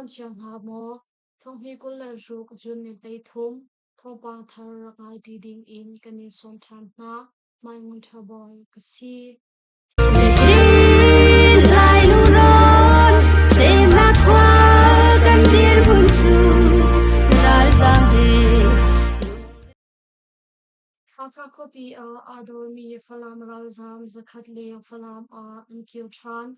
dam cio hna maw? Thonghni 26 June ni 13 thawngpang thar rak ngai ṭi ding in kan in sawm ṭhan hna. Mai Ngun Ṭha Bawi ka si. Hakha khuapi ah aa dawrmi Falam ralzaam zakhat leng Falam ah an kir ṭhan.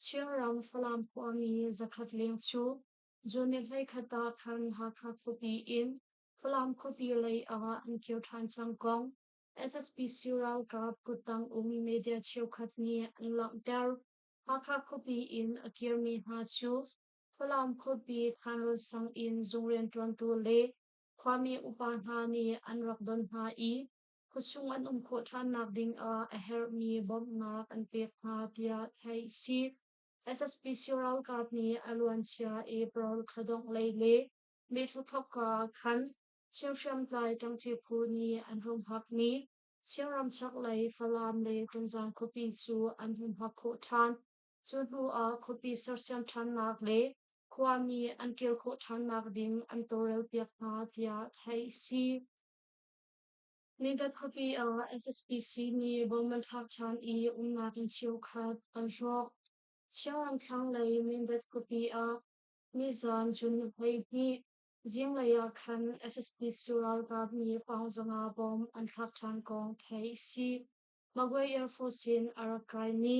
Chinram Falam khuami zakhat leng cu June ni 11 ah khan Hakha khuapi in Falam khuapi lei ah an kir ṭhan cang kong SSPC ralkap kuttang um media cheukhat nih an langhter. Hakha khuapi in a kirmi hna cu Falam khuapi Thlanrawn sang in zung rianṭuantu le khuami upa hna nih an rak don hna i khuachung an um khawh ṭhannak ding ah a herhmi bawmhnak an pek hna tiah theih a si. SSPC ralkap nih a luancia April thla dongh lei le May thla thawkka ah khan Chin hriamtlai ṭangṭi phu nih an humhakmi Chinram chaklei Falam le Tonzang khuapi cu an humhak khawh ṭhan. Cu hnu ah khuapi sersiam ṭhannak le khuami an kir khawh ṭhannak ding an tawlrelpiak hna tiah theih a si. Mindat khuapi ah SSPC nih bom an thlak ṭhan i umnak inn cheukhat an hrawk. Chinram thlanglei Mindat khuapi ah nizaan June 12 Zinglei ah khan SSPC ralkap nih Paungzanga bomb an thlak ṭhan kong theih a si. Magway Air Force in a rak kaimi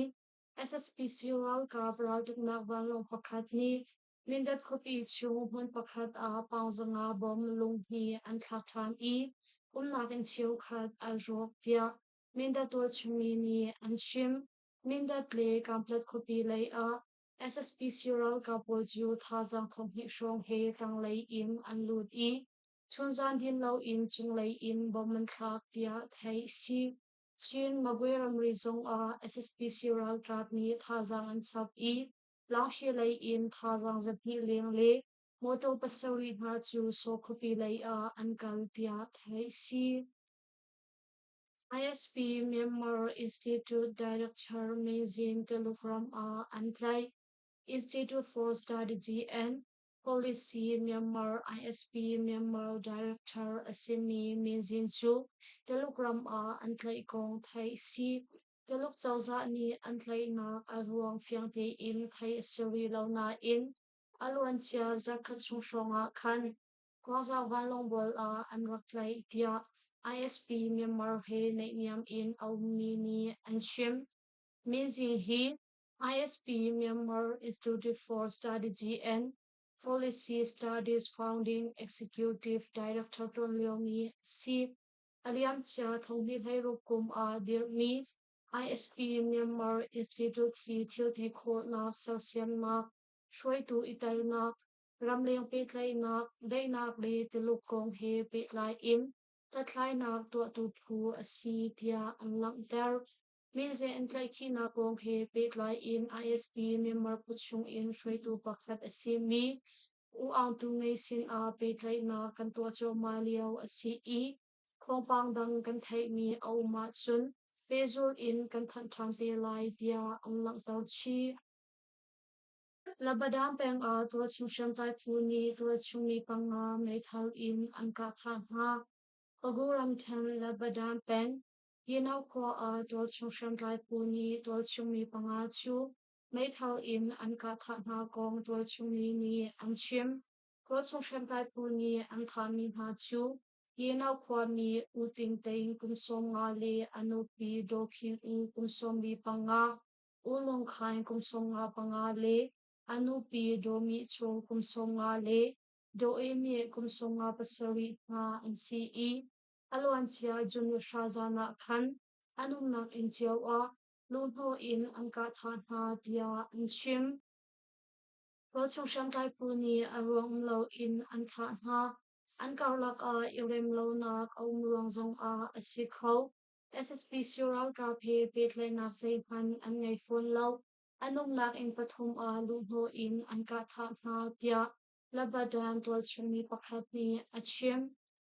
SSPC ralkap raltuknak vanlawng pakhat nih Mindat khuapi chung hmun pakhat ah Paungzanga bomb lunghnih an thlak ṭhan i umnak inn cheukhat an rawk tiah Mindat tualchung mi nih an chim. Mindat le Kanpetlet khuapi lei ah SSPC ralkap pawl cu thazaang 2000 hrawng he tanglei in an lut i chunzan din loin cunglei in bomb an thlak tiah theih a si. Chin Magwe ramri zongah SSPC ralkap nih thazaang an chap i Tlangshi lei in thazaang 200 leng le motor pasarih hna cu Saw khuapi lei ah an kal tiah theih a si. ISP Myanmar Institute Director Mezin Tuluk ram ah an tlaih. Institute for Strategy and Policy Myanmar ISP Myanmar Director a simi Mezin cu Tuluk ram ah an tlaih kong theih a si. Tuluk cozah nih an tlaihnak a ruang fiang tein theih a si rih lo nain a luancia zarhkhat chung hrawng ah khan Guangzhou vanlawng ah an rak tlaih tiah ISP Myanmar he naihniam in a ummi nih an chim. Minzi hi ISP Myanmar Institute for Strategy and Policy Studies Founding Executive Director ṭuan liomi a si. A liamcia thonghnih 16 kum ah dirhmi ISP Myanmar Institute hi thilti khawhnak sersiamnak, hruaitu i telnak, ramleng pehtlaihnak, daihnak le Tuluk kong he pehtlai in hlathlainak tuahtu phu a si tiah an langhter. Minze an tlaihkhihnak kong he pehtlai in ISP Myanmar phu chung in hruaitu pakhat a simi U Aung Tu Ngei sin ah pehtlaihnak kan tuah cuahmah lio a si i thawngpang dang kan theihmi a um ahcun pehzulh in kan thanh ṭhan te lai tiah an langhter chih. Labadan peng ah tualchung hriamtlai phu nih tualchung mi panga meithal in an kah thah hna. Pagu ramṭhen Labadan peng Yino khua ah tualchung hriamtlai phu nih tualchung mi panga cu meithal in an kah thah hna kong tualchung mi nih an chim. Tualchung hriamtlai phu nih an thahmi hna cu Yino khuami U Ting Tein kum 15 le a nupi Daw Khin U kum 45, U Lung Khaing kum 55 le a nupi Daw Mi Cho kum 50 le Daw E Myeh kum 57 hna an si i a luancia June hra zan ah khan an umnak inn cio ah luhhnawh in an kah thah hna tiah an chim. Tualchung hriamtlai phu nih a ruang um loin an thah hna. An karlak ah i rem lonak a um ruang zongah a si kho. SSPC ralkap he pehtlaihnak zeihmanh an ngei fawn lo. An umnak inn pathum ah luhhnawh in an kah thah hna tiah Labadan tualchung mi pakhat nih a chim.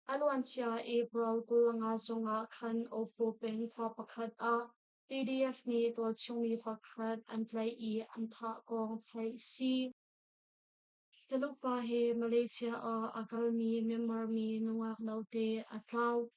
A luancia April 25 zongah khan Ofu peng khua pakhat ah PDF nih tualchung mi pakhat an tlaih i an thah kong theih a si. Tuluk pa he Malaysia ah a kalmi Myanmar mi nungak note a tlau.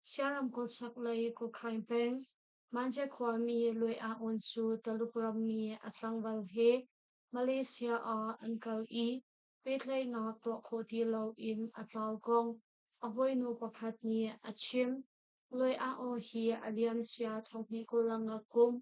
Shan ramkulh chaklei Kawkhaing peng, Manje khuami Lwe Aung cu Tuluk rammi a tlangval he Malaysia ah an kal i pehtlaihnak tuah khawh ti loin a tlau kong a hawinu pakhat nih a chim. Lwe Aung hi a liamcia thonghnih 25 kum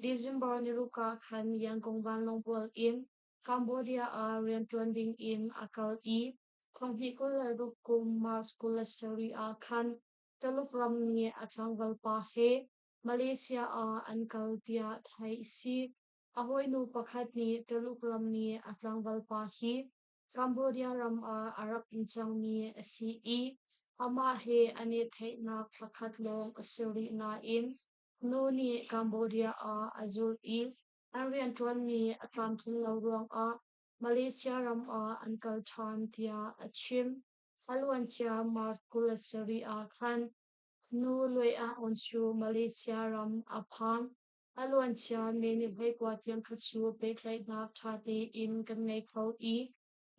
December niruk ah khan Yangon vanlawng in Cambodia ah rianṭuan dingin a kal i thonghnih 26 kum March 27 ah khan Tuluk ram nih a tlangval pa he Malaysia ah an kal tiah theih a si. A hawinu pakhat nih Tuluk ram nih a tlangval pa hi Cambodia ram ah a rak um cangmi a si i amah he an i theihnak thlakhat lawng a si rih nain nu nih Cambodia ah a zulh i an rianṭuanmi a tlamtlin lo ruangah Malaysia ram ah an kal ṭhan tiah a chim. A luancia March 27 ah khan nu Lwe Aung cu Malaysia ram a phan. A luancia May ni 19 tiang kha cu pehtlaihnak ṭha tein kan ngei kho i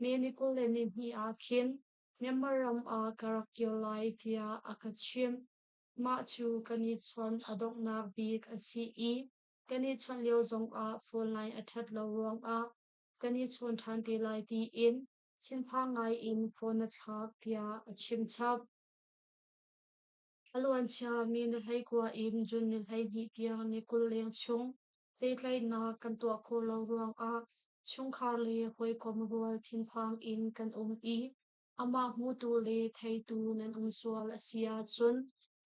May ni 22 ah khin Myanmar ram ah ka rak kir lai tiah a ka chimh. Mah cu kan i chawnh a donghnak bik a si i kan i chawnh lio zongah phone line a ṭhat lo ruangah kan i chawn ṭhan te lai tiin thinphang ngaiin phone a thlak tiah a chim chap. A luancia mi ni 19 in June ni 12 tiang ni 20 leng chung pehtlaihnak kan tuah khawh lo ruangah chungkhar le hawikom rual thinphang in kan um i amah hmutu le theitu nan um sual a si ahcun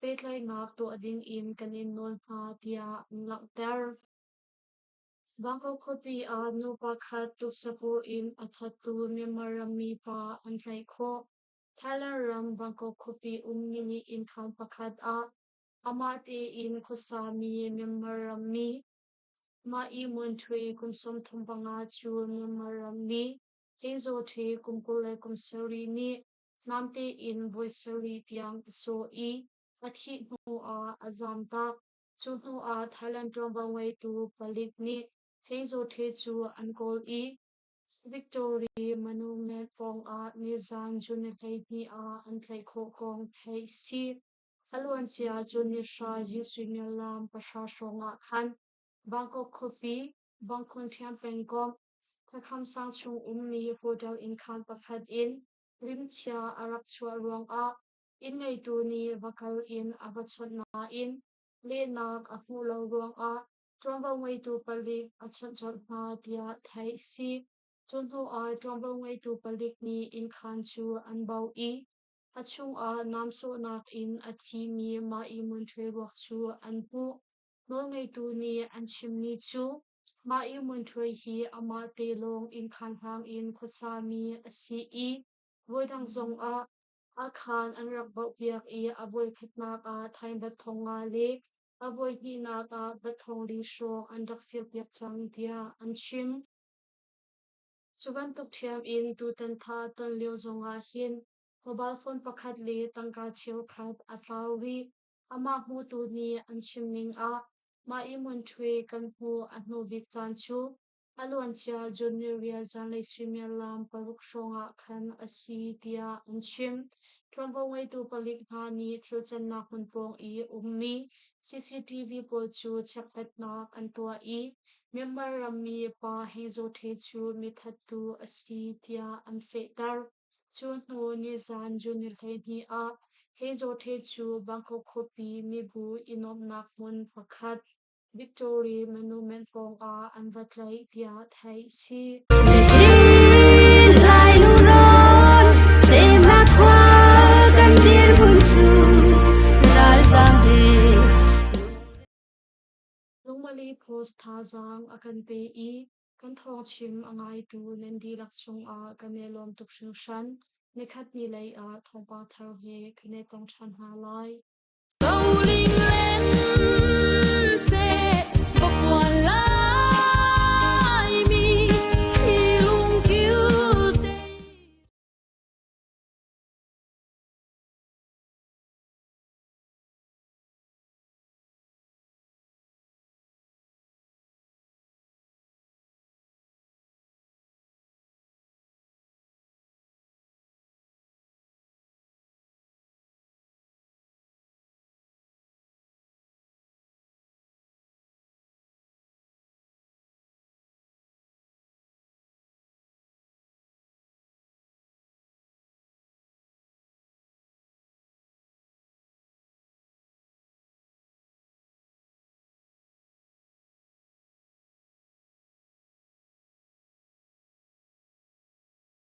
pehtlaihnak tuah ding in kan in nawl hna tiah an langhter. Bangkok khuapi ah nu pakhat tuksapur in a thattu Myanmar rammi pa an tlaih khawh. Thailand ram Bangkok khuapi ummi innkhaan pakhat ah amah tein khuasami Myanmar rammi Mah i Mon Htwe kum 35 cu Myanmar rammi Hein Zaw Htwe kum 27 nih namte in voi sarih tiang a sawh i a thih hnu ah a zaamtak. Cu hnu ah Thailand ṭuanvo ngeitu palik nih Hein Zaw Htwe cu an kawl i Victory Monument pawngah nizan June 12 ah an tlaih khawh kong theih a si. A luancia June 9 zing suimilam 9 hrawng ah khan Bangkok khuapi Bangkhon ṭhiam pengkomh Thakham sang chung ummi hotel innkhaan pakhat in rimchia a rak chuah ruangah inn ngeitu nih va kal in a va chawnh nain lehnak a hmuh lo ruangah ṭuanvo ngeitu palik a chawnh colh hna tiah theih a si. Cu hnuah ṭuanvo ngeitu palik nih innkhaan cu an baoh i a chungah namsawhnak in a thimi mah i Muntwe ruak cu an hmuh. Nawlngeitu nih an chimmi cu mah i Muntwe hi amah te lawng innkhaan hlang in khuasami a si i voidang zongah a khaan an rak baohpiak i a voikhatnak ah thainbat 5,000 le a voihnihnak ah bat 4,000 hrawng an rak firpiak cang tiah an chim. Cu bantuk ṭhiam in tutan tha ton lio zongah hin mobile phone pakhat le tangka cheukhat a tlau rih. Amah hmutu nih an chim ning ah mah i Muntwe kan hmuh a hnu bik caan cu a luancia June ni riat zanlei suimilam 6 hrawngah khan a si tiah an chim. Ṭuanvo ngeitu palik hna nih thil cannak hmun pawng i ummi CCTV pawl cu chekhlatnak an tuah i Myanmar rammi pa Heng Zaw Htwe cu mithattu a si tiah an fehter. Cu hnu nizan June ni 12 ah Heng Zaw Htwe cu Bangkok khuapi mibu i nuamhnak hmun pakhat Victory Monument pawngah an va tlaih tiah theih a si. Lungmali Post thazaang a kan pe i kan thawngchim a ngaitu nan dihlak cungah kan i lawm tuk hringhran. Nikhat ni lei ah thawngpang thar he kan i tong ṭhan hna lai.